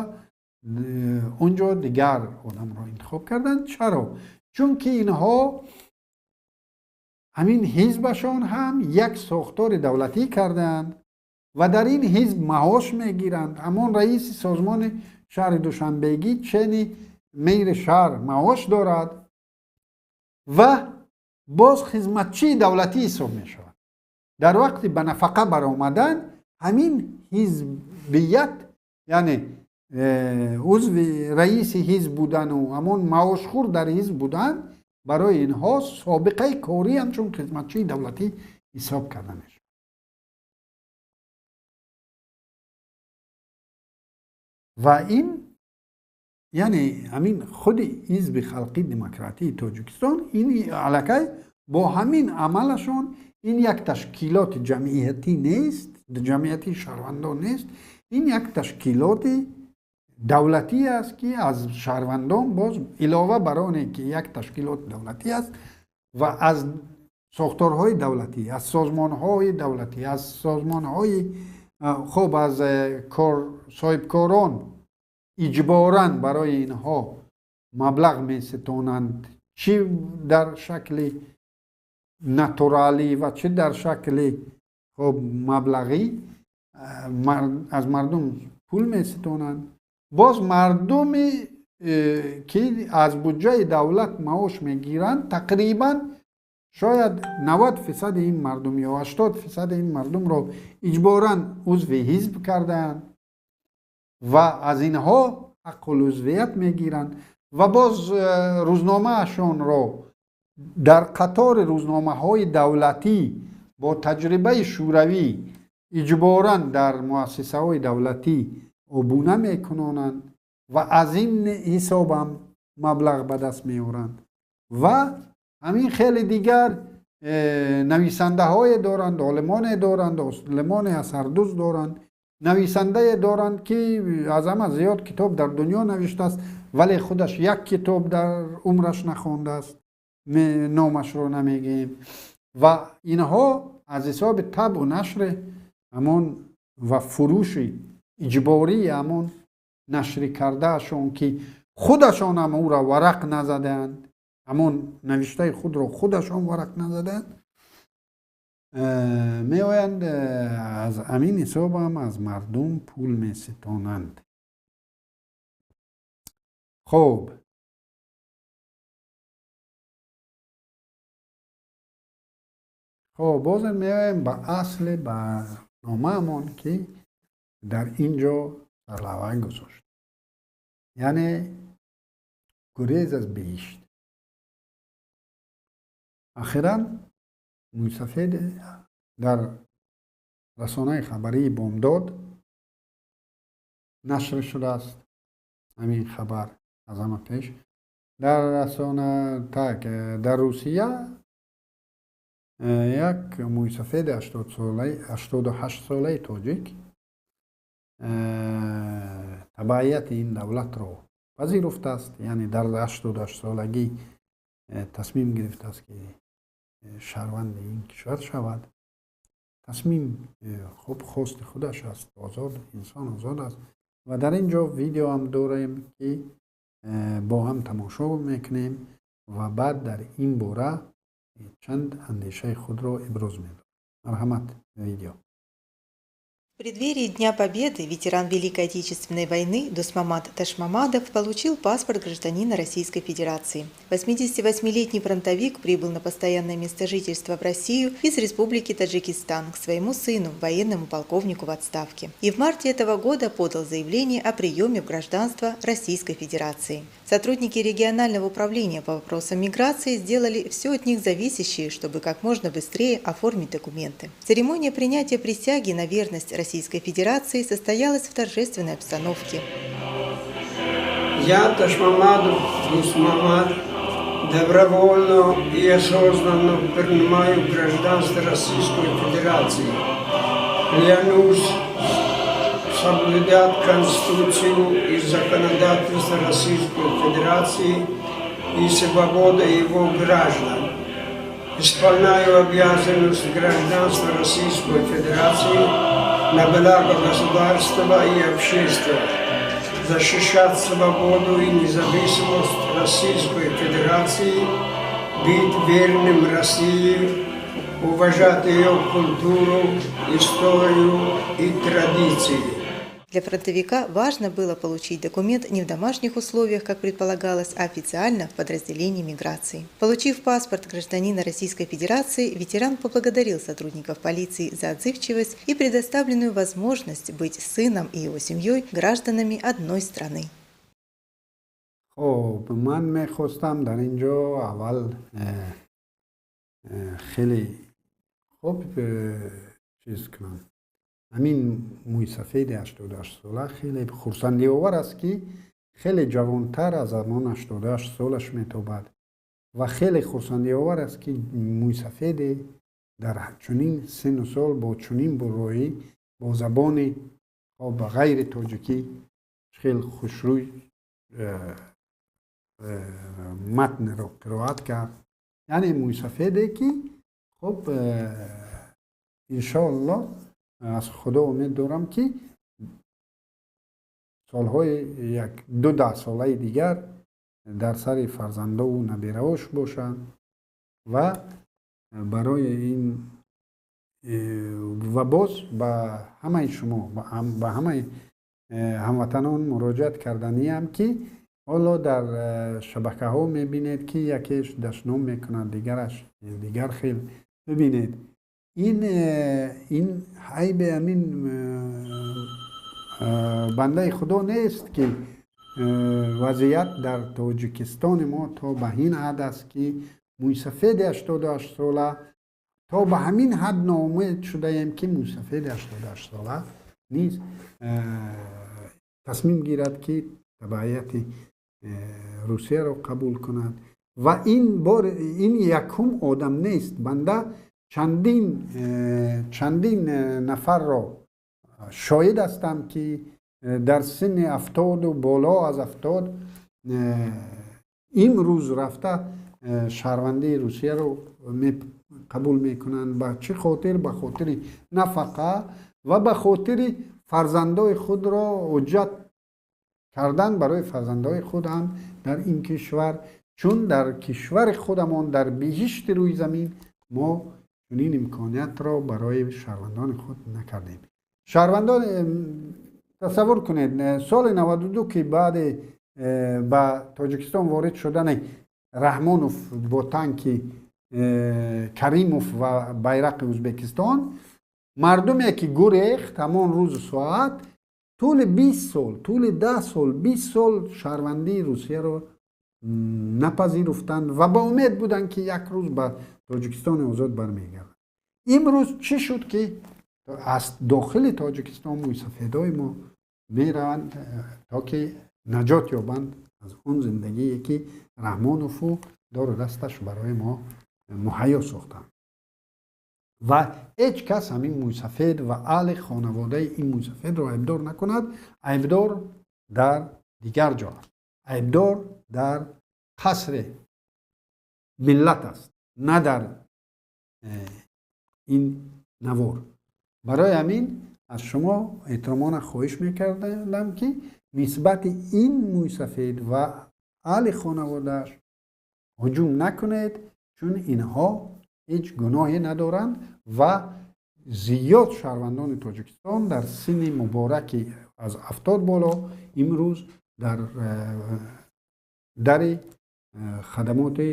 онҷо дигар одамро интихоб карданд? Чаро? Чунки инҳо ҳамин ҳизбашон ҳам як сохтори давлатӣ кардаанд ва дар ин ҳизб маош мегиранд. Ҳамон раиси созмони шаҳри Душанбегӣ чени мери шаҳр маош дорад ва боз хизматчии давлатӣ ҳисоб мешавад. Дар вақти ба нафақа баромадан ҳамин ҳизбият, яъне узви раиси ҳизб будану ҳамон маошхӯр дар ҳизб будан, барои инҳо собиқаи корӣ ҳамчун хизматчии давлатӣ ҳисоб карда мешавад. Ва ин, яъне ҳамин худи Ҳизби Халқии Демократии Тоҷикистон ин аллакай бо ҳамин амалашон ин як ташкилоти ҷамъиятӣ нест, ҷамъияти шаҳрвандон нест, ин як ташкилоти давлатӣ аст, ки аз шаҳрвандон боз илова бар оне ки як ташкилоти давлатӣ аст ва аз сохторҳои давлатӣ, аз созмонҳои давлатӣ, аз созмонҳои хуб, аз соҳибкорон иҷборан барои инҳо маблағ меситонанд, чӣ дар шакли натуралӣ ва чӣ дар шакли хуб маблағӣ аз мардум пул меситонанд. Боз мардуме ки аз буҷаи давлат маош мегиранд, тақрибан шояд 90% ин мардум ё 80% ин мардумро иҷборан узви ҳизб кардаанд ва аз инҳо ҳаққулузвият мегиранд ва боз рӯзномаашонро дар қатори рӯзномаҳои давлатӣ бо таҷрибаи шӯравӣ иҷборан дар муассисаҳои давлатӣ обуна мекунонанд ва аз ин ҳисобам маблағ ба даст меоранд. Ва ҳамин хеле дигар нависандаҳое доранд, олимоне доранд, олимоне асардӯз доранд, нависандае доранд, ки аз ҳама зиёд китоб дар дунё навиштааст, вале худаш як китоб дар умраш нахондааст, номашро намегӯем. Ва инҳо аз ҳисоби табъу нашри ҳамон ва фурӯши иҷбории ҳамон нашри кардаашон, ки худашон ҳам ӯро варақ назадаанд, ҳамон навиштаи худро худашон варақ назадаанд, меоянд аз ҳамин ҳисобам аз мардум пул меситонанд. Хуб, бозем меоем ба асли барномаамон, ки дар ин ҷо сарлавҳа гузошт, яъне гурез аз биҳишт. Ахиран мӯйсафед дар расонаи хабарии Бомдод нашр шудааст ҳамин хабар аз ҳама пеш дар расона. Так, дар Русия як мӯйсафеди 88-солаи тоҷик табаъияти ин давлатро Пазируфтааст, яъне дар 88 солагӣ тасмим гирифтааст, ки шаҳрванди ин кишвар шавад. Тасмим, хуб, хости худаш аст, озод, инсон озод аст. Ва дар ин ҷо видео ҳам дорем, ки бо ҳам тамошо мекунем ва баъд дар ин бора чанд андешаи худро иброз медорам. Марҳамат, видео. В преддверии Дня Победы ветеран Великой Отечественной войны Дусмамад Ташмамадов получил паспорт гражданина Российской Федерации. 88-летний фронтовик прибыл на постоянное место жительства в Россию из Республики Таджикистан к своему сыну, военному полковнику в отставке. И в марте этого года подал заявление о приеме в гражданство Российской Федерации. Сотрудники регионального управления по вопросам миграции сделали все от них зависящее, чтобы как можно быстрее оформить документы. Церемония принятия присяги на верность Российской Федерации состоялась в торжественной обстановке. Я, Ташмамадов Дусмамад, добровольно и осознанно принимаю гражданство Российской Федерации. Клянусь соблюдать Конституцию и законодательство Российской Федерации и свободы его граждан. Исполняю обязанность гражданства Российской Федерации на благо государства и общества, защищать свободу и независимость Российской Федерации, быть верным России, уважать ее культуру, историю и традиции. Для фронтовика важно было получить документ не в домашних условиях, как предполагалось, а официально в подразделении миграции. Получив паспорт гражданина Российской Федерации, ветеран поблагодарил сотрудников полиции за отзывчивость и предоставленную возможность быть сыном и его семьей гражданами одной страны. Хуб, ман мехостам дар ин ҷо аввал хеле хуб чиз кунам. Ҳамин мӯйсафеди 88 сола хеле хурсандиовар аст, ки хеле ҷавонтар аз ҳамон 88 солаш метобад, ва хеле хурсандиовар аст, ки мӯйсафеде дар чунин синну сол бо чунин бурроӣ, бо забони ба ғайри тоҷикӣ хеле хушрӯй матнро қироат кард. Яъне мӯйсафеде, ки хуб, иншоаллоҳ, аз Худо умед дорам, ки солҳои як ду даҳсолаи дигар дар сари фарзандову набераош бошанд. Ва барои ин ва боз ба ҳамаи шумо, ба ҳамаи ҳамватанон муроҷиат карданиам, ки ҳоло дар шабакаҳо мебинед, ки якеш дашном мекунад, дигараш дигар хел. Бибинед, ин айби ҳамин бандаи Худо нест, ки вазъият дар Тоҷикистони мо то ба ин ҳад аст, ки мӯйсафеди 88 сола, то ба ҳамин ҳад ноумед шудаем, ки мӯйсафеди 88 сола низ тасмим гирад, ки табаъияти Русияро қабул кунад. Ва ин бор ин якум одам нест. Банда чандин нафарро шоҳид ҳастам, ки дар синни 70-у боло аз 70 имрӯз рафта шаҳрвандии Русияро қабул мекунанд. Ба чӣ хотир? Ба хотири нафақа ва ба хотири фарзандои худро ҳуҷҷат кардан барои фарзандои худ ҳам дар ин кишвар, чун дар кишвари худамон, дар биҳишти рӯи замин, мо чунин имкониятро барои шаҳрвандони худ накардем. Шаҳрвандон, тасаввур кунед, соли 92, ки баъди ба Тоҷикистон ворид шудани Раҳмонов бо танки Каримов ва байрақи Ӯзбекистон, мардуме ки гурехт ҳамон рӯзу соат, тӯли 20 сол, тӯли 10 сол, 20 сол шаҳрвандии Русияро напазируфтанд ва ба умед буданд, ки як рӯз ба Тоҷикистони озод бармегарданд. Имрӯз чӣ шуд, ки аз дохили Тоҷикистон мӯйсафедои мо мераванд, то ки наҷот ёбанд аз он зиндагие, ки Раҳмонову дору дасташ барои мо муҳайё сохтанд? Ва ҳеҷ кас ҳамин мӯйсафед ва аҳли хонаводаи ин мӯйсафедро айбдор накунад. Айбдор дар дигар ҷо аст. Айбдор дар қасри миллат аст, на дар ин навор. Барои ҳамин аз шумо эҳтиромона хоҳиш мекардам, ки нисбати ин мӯйсафед ва аҳли хонаводааш ҳуҷум накунед, чун инҳо ҳеҷ гуноҳе надоранд ва зиёд шаҳрвандони Тоҷикистон дар синни мубораки аз 70 боло имрӯз дар дари хадамоти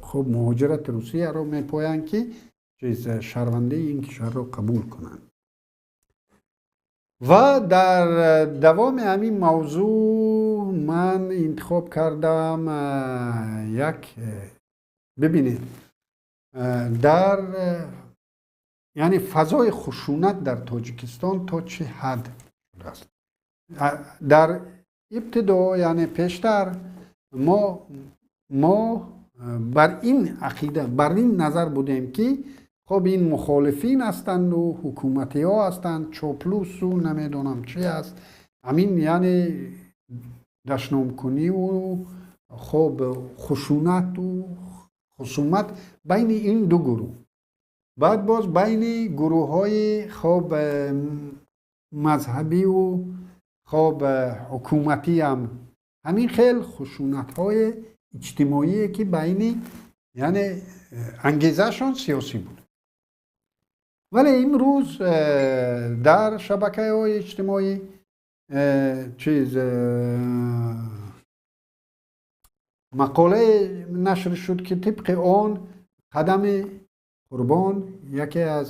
хуб муҳоҷирати Русияро мепоянд, ки чиз шаҳрвандии ин кишварро қабул кунанд. Ва дар давоми ҳамин мавзӯъ ман интихоб кардам як, бибинед, дар яъне фазои хушунат дар Тоҷикистон то чӣ ҳад шудааст. Дар ибтидо, яъне пештар, мо бар ин ақида, бар ин назар будем, ки хоб ин мухолифин ҳастанду ҳукуматиҳо ҳастанд, чоплусу намедонам чи аст, ҳамин яъне дашномкуниву хоб хушунату хусумат байни ин ду гурӯҳ, баъд боз байни гурӯҳҳои хоб мазҳабиву хоб ҳукуматиам ҳамин хел хушунатҳои иҷтимоие, ки байни яъне ангезаашон сиёсӣ буд. Вале имрӯз дар шабакаҳои иҷтимоӣ чиз мақолае нашр шуд, ки тибқи он Қадами Қурбон, яке аз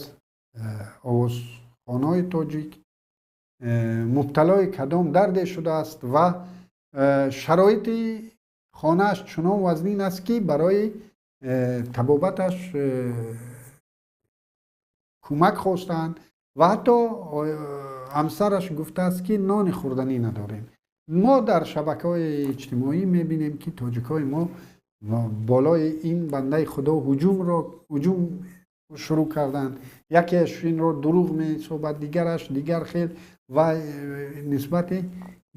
овозхонаҳои тоҷик, мубталои кадом дарде шудааст ва шароити хонааш чунон вазнин аст, ки барои табобаташ кӯмак хостанд ва ҳатто ҳамсараш гуфтааст, ки нони хӯрданӣ надорем. Мо дар шабакаҳои иҷтимоӣ мебинем, ки тоҷикҳои мо болои ин бандаи худо ҳуҷум шурӯъ карданд. Якеаш инро дурӯғ меҳисобад, дигараш дигар хел ва нисбати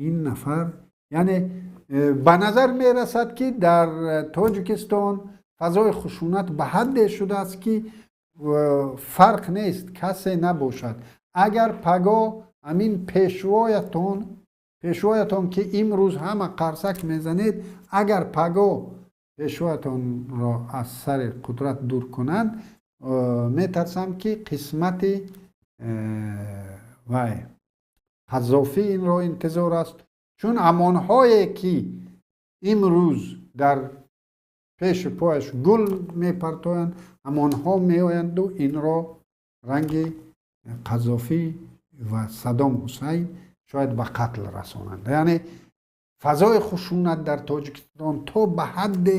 ин нафар, яъне ба назар мерасад, ки дар Тоҷикистон фазои хушунат ба ҳадде шудааст, ки фарқ нест, касе набошад. Агар пагоҳ ҳамин пешвоятон, ки имрӯз ҳама қарсак мезанед, агар пагоҳ пешвоятонро аз сари қудрат дур кунанд, метарсам, ки қисмати вай Қаззофӣ инро интизор аст, чун ҳамонҳое, ки имрӯз дар пеши пояш гул мепартоянд, ҳамонҳо меоянду инро ранги Қаззофӣ ва Саддом Ҳусайн шояд ба қатл расонанд. Яъне фазои хушунат дар Тоҷикистон то ба ҳадде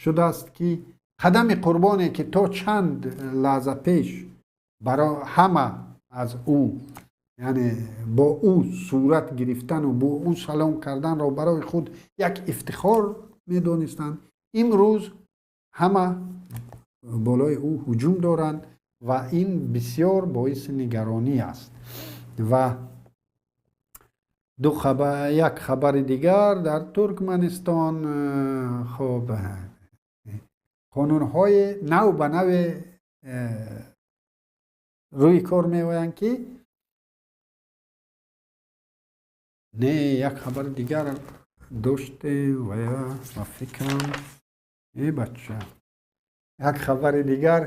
шудааст, ки Қадами Қурбоне, ки то чанд лаҳза пеш баро ҳама аз ӯ, яъне бо ӯ сурат гирифтану бо ӯ салом карданро барои худ як ифтихор медонистанд, имрӯз ҳама болои ӯ ҳуҷум доранд ва ин бисёр боиси нигаронӣ аст. Ва ду хабар, як хабари дигар: дар Туркманистон хоб қонунҳои нав ба наве рӯи кор меоянд, ки не, як хабари дигар доштем ва ба фикрам, э бача, як хабари дигар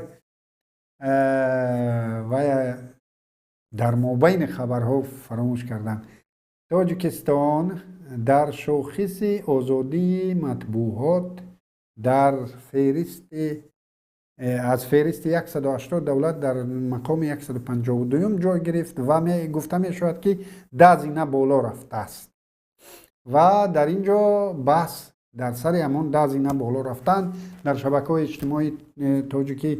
ва дар мобайни хабарҳо фаромӯш кардам. Тоҷикистон дар шохиси озодии матбуот дар феҳристи аз феҳристи 180 давлат дар мақоми 152 ҷой гирифт ва гуфта мешавад, ки 10 зина боло рафтааст. Ва дар ин ҷо баҳс дар сари ҳамон 10 зина боло рафтан дар шабакаҳои иҷтимоии тоҷикӣ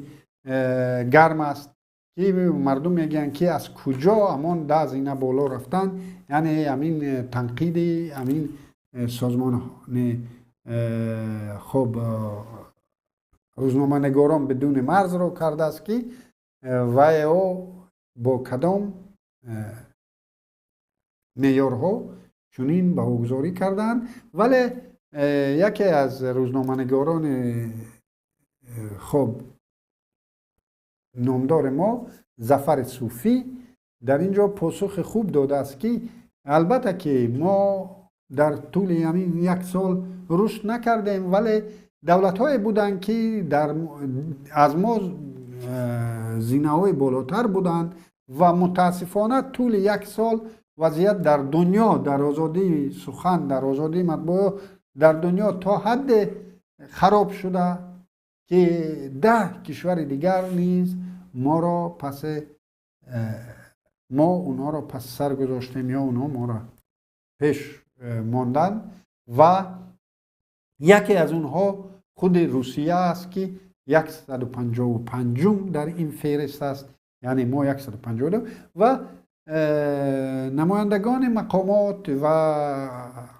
гарм аст, ки мардум мегӯянд, ки аз куҷо ҳамон 10 зина боло рафтан, яъне ҳамин танқиди ҳамин созмони хоб рӯзноманигорон бидуни марзро кардааст, ки вай бо кадом меъёрҳо чунин баҳогузорӣ карданд. Вале яке аз рӯзноманигорони хуб номдори мо, Зафари Суфӣ, дар ин ҷо посухи хуб додааст, ки албатта ки мо дар тӯли ҳамин як сол рушд накардем, вале давлатҳое буданд, ки аз мо зинаҳои болотар буданд ва мутаассифона тӯли як сол вазъият дар дунё, дар озодии сухан, дар озодии матбуот дар дунё то ҳадде хароб шуда, ки 10 кишвари дигар низ моро пас, мо онҳоро пас сар гузоштем ё онҳо моро пеш монданд. Ва яке аз онҳо худи Русия аст, ки 155-ум дар ин феҳрист аст, яъне мо 152. Ва намояндагони мақомот ва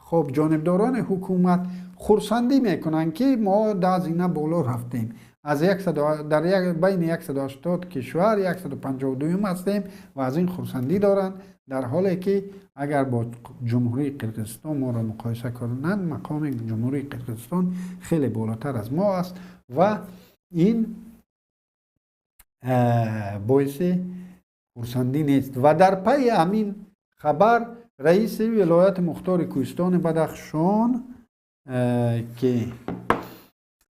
хуб ҷонибдорони ҳукумат хурсандӣ мекунанд, ки мо 10 зина боло рафтем, аз дар байни 180 кишвар 152-ум ҳастем ва аз ин хурсандӣ доранд, дар ҳоле ки агар бо Ҷумҳурии Қирғизистон моро муқоиса кунанд, мақоми Ҷумҳурии Қирғизистон хеле болотар аз мо аст ва ин боиси хурсандӣ нест. Ва дар пайи ҳамин хабар раиси вилояти мухтори Кӯҳистони Бадахшон, ки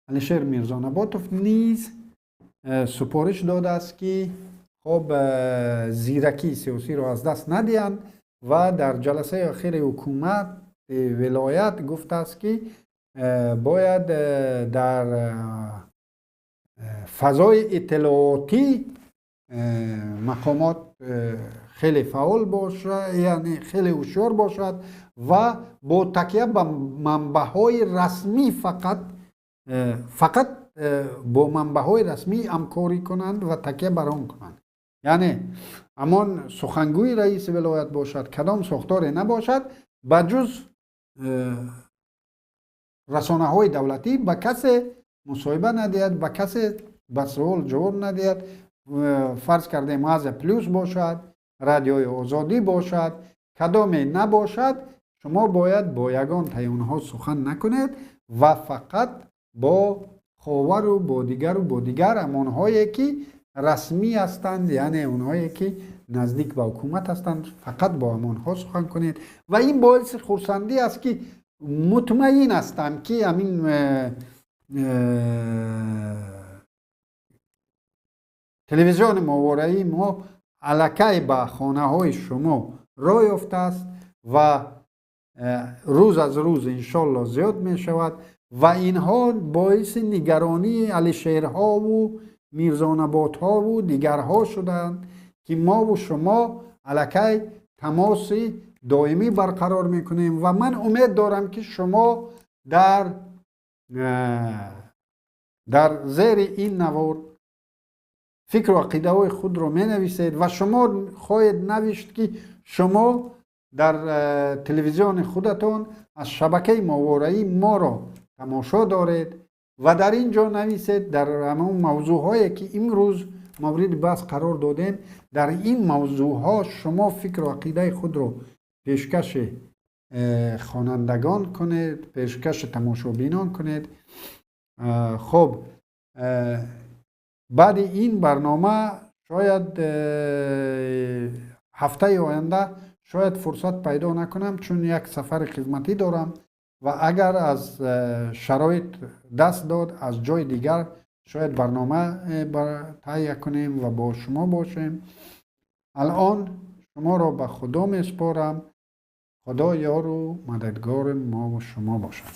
Алишер Мирзонаботов, низ супориш додааст, ки хоб зиракии сиёсиро аз даст надиҳанд, ва дар ҷаласаи охири ҳукумат вилоят гуфтааст, ки бояд дар фазои иттилоотӣ мақомот хеле фаъол бошад, яъне хеле ҳушёр бошад ва бо такя ба манбаъҳои расмӣ, фақат бо манбаъҳои расмӣ ҳамкорӣ кунанд ва такя бар он кунанд. Яъне ҳамон сухангӯи раиси вилоят бошад, кадом сохторе набошад, ба ҷуз расонаҳои давлатӣ ба касе мусоҳиба надиҳад, ба касе ба суол ҷавоб надиҳад. Фарз кардем, Азия Плюс бошад, Радиои Озодӣ бошад, кадоме набошад, шумо бояд бо ягон таи онҳо сухан накунед ва фақат бо Ховару бо дигару бо дигар ҳамонҳое ки расмӣ ҳастанд, яъне онҳое ки наздик ба ҳукумат ҳастанд, фақат бо ҳамонҳо сухан кунед. Ва ин боиси хурсандӣ аст, ки мутмаин ҳастам, ки ҳамин телевизиони моҳвораии мо аллакай ба хонаҳои шумо роҳ ёфтааст ва рӯз аз рӯз иншолло зиёд мешавад. Ва инҳо боиси нигаронии Алишерҳову Мирзонаботҳову дигарҳо шуданд, ки мову шумо аллакай тамоси доимӣ барқарор мекунем. Ва ман умед дорам, ки шумо дар зери ин навор фикру ақидаҳои худро менависед ва шумо хоҳед навишт, ки шумо дар телевизиони худатон аз шабакаи моҳвораӣ моро тамошо доред ва дар ин ҷо нависед дар ҳамон мавзӯъҳое ки имрӯз мавриди баҳс қарор додем. Дар ин мавзӯъҳо шумо фикру ақидаи худро пешкаши хонандагон кунед, пешкаши тамошобинон кунед. Хуб, баъди ин барнома шояд ҳафтаи оянда шояд фурсат пайдо накунам, чун як сафари хизматӣ дорам ва агар аз шароит даст дод, аз ҷои дигар шояд барнома таҳия кунем ва бо шумо бошем. Алон шуморо ба Худо месупорам. Худо ёру мададгори мову шумо бошад.